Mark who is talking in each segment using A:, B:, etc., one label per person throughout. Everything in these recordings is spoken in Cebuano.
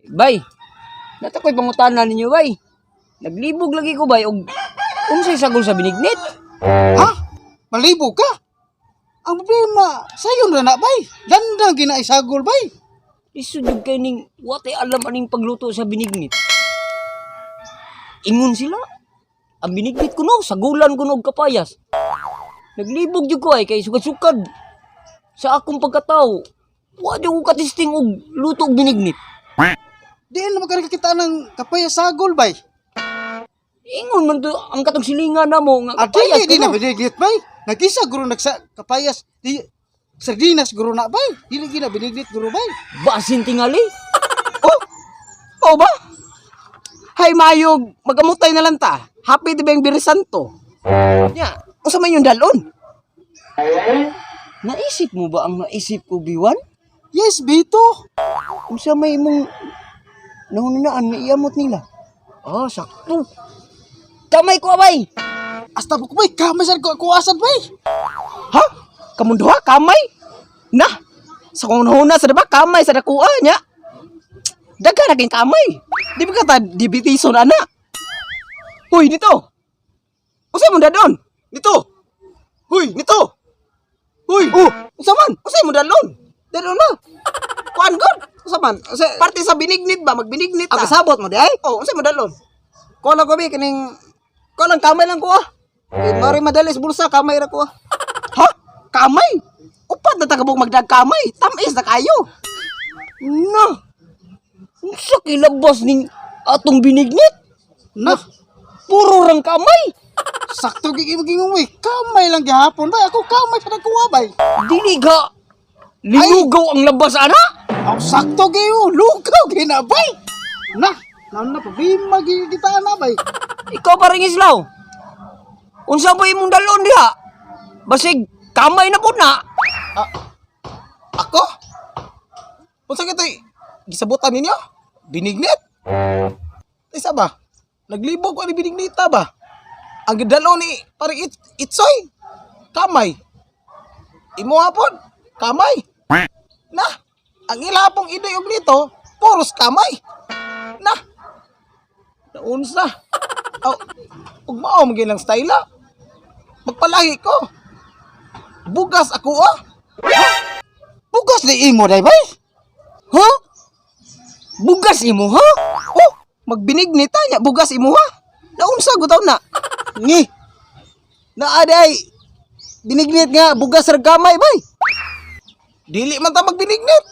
A: Bay, nata ko'y pangutana ninyo, bay. Naglibog lagi ko, bay, og unsay sagol sa binignit.
B: Ha? Malibog ka? Ang problema, sayon ra na bay. Dandang ginaisagol bay.
A: Lisod jud kay ning watay alam aning pagluto sa binignit. Ingon sila. Ang binignit ko no, sagulan ko no og kapayas. Naglibog jud ko ay kay sukad-sukad sa akong pagkatao. Wa jud ko katisting og luto og binignit.
B: Di na magkakita ng kapaya sagol bay.
A: Ingon man to ang katong silingan namo nga
B: Ah,
A: kapayas
B: dili di na
A: kuno.
B: binignit bay. Nagisa guro nagsa kapayas di sardinas guro na bay. Dili gina binignit guro bay.
A: Basin tingali.
C: Oh! Oh ba? Hay mayog, magamutay na lang ta. Happy di ba yung Birisanto? Nya, unsa man yung dalon?
A: Naisip mo ba ang naisip ko, Biwan?
B: Yes, Bito.
A: Unsa may imong nahununaan nga iamot nila? Ah, sakto. Kamay ko abay.
B: Asta ko bay, kamay sad ko kuasan bay.
C: Ha? Kamunduha kamay? Na. Sa kung nahuna sa diba kamay sa dakuha nya. Daga na king kamay. Di ba ka ta dibitison ana? Huy, nito. Unsa mo dadon? Nito. Huy, nito. Huy. Oh, unsa man? Unsa mo dadon? Dadon na. Kuan god. Unsa man? Unsa parte sa binignit ba magbinignit ta?
B: Ang sabot mo di ay.
C: Oh, unsa mo dadon? Ko lang ko bi kining ko lang kamay lang ko ah. Kay mari madali sa bulsa kamay ra ko ah. Ha? Kamay? Upat na tagabog magdag kamay. Tamis na kayo.
A: Na. Unsa kilabas ning atong binignit?
B: Na,
A: Puro rang kamay.
B: sakto gig imong gingon bay. Kamay lang gihapon bay. Ako kamay sad kuha bay.
A: Dili ga lilugaw ang labas ana.
B: Aw sakto gyud, lugaw gyud na bay. Na, na na problema gyud kita na bay.
A: Ikaw pa rin islaw. Unsa ba imong dalon diha? Basig kamay na pud na.
D: Ako? Unsa kito'y gisabutan ninyo? Binignit? Isa ba? Naglibog ko ni binignita ba? Ang gidalo ni pare it, itsoy. Kamay. Imo hapon, kamay. Na, ang ila pong idoy og nito, puros kamay. Na. Naunsa. Aw, ug mao man gyud lang style. Magpalahi ko. Bugas ako ah.
B: Bugas di imo day bay.
A: Ha? Bugas imo ha?
C: Oh, magbinignit ta nya bugas imo ha. Naunsa gutaw na. Ni. Naa di ay binignit nga bugas ra kamay bay.
D: Dili man ta magbinignit.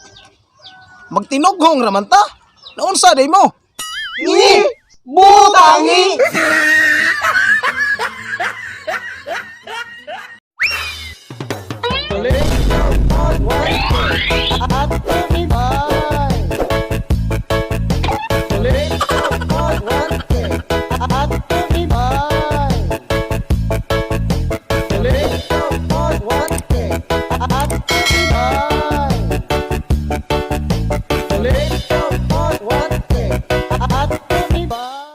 D: Magtinughong ra man ta. Naunsa day mo?
C: Ni. Butangi.